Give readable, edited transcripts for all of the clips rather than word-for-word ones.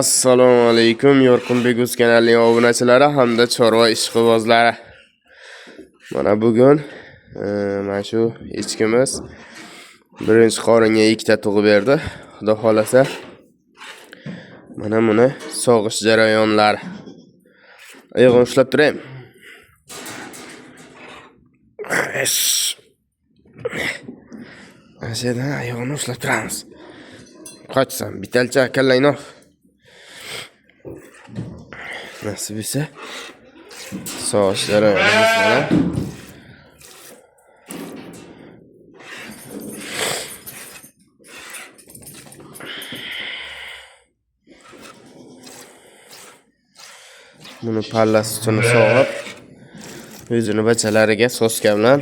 Assalomu alaykum, Yorqinbek Uz kanalining obunachilari hamda chorva ishqibozlari. Mana bugun mana shu echkimiz birinchi qoringa ikkita tug'ib berdi. Xudo xolasa, mana buni sog'ish jarayonlari. Oyog'ini ushlab turaymi? Mana shu yerdan oyog'ini ushlab turamiz. Qochsan, bitalcha kallangni ol. Nasib etsa sog'ish jarayonimiz mana. Buni palla sutini sog'ib, o'zini bachalariga soska bilan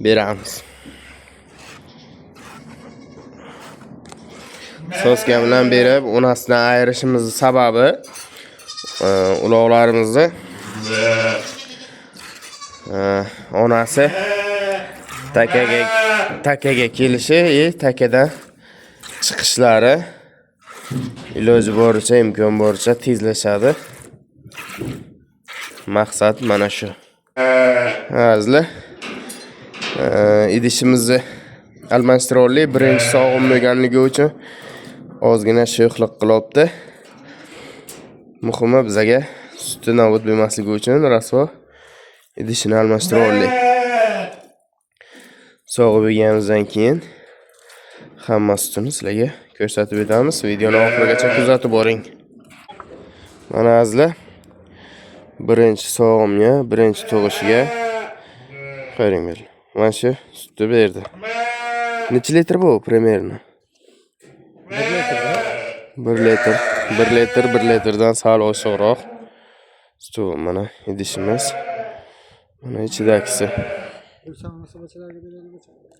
beramiz. Soska bilan berib, onasidan ayirishimizning sababi uloqlarimizni onasi takaga kelishi takadan chiqishlari iloji boricha, imkon boricha tezlashadi. Maqsad mana shu. Azizlar, idishimizni almashtirib oldik. Birinchi sog'im bo'lganligi uchun ozgina sho'xlik qilyapti. Muhimi bizaga suti nobud bo'lmasligi uchun rasvo idishini almashtirib oldik. Sog'ib bo'lganimizdan keyin hamma sutini sizlarga ko'rsatib o'tamiz. Videoni oxirigacha kuzatib boring. Mana azizlar, birinchi sog'imga, birinchi tug'ishiga qarang beri. Mana shu sutni berdi. Necha litr bu примерно? 1 litr. 1 litr, 1 litrdan sal oshiqroq. Suti mana idishimiz. Mana ichidagisi.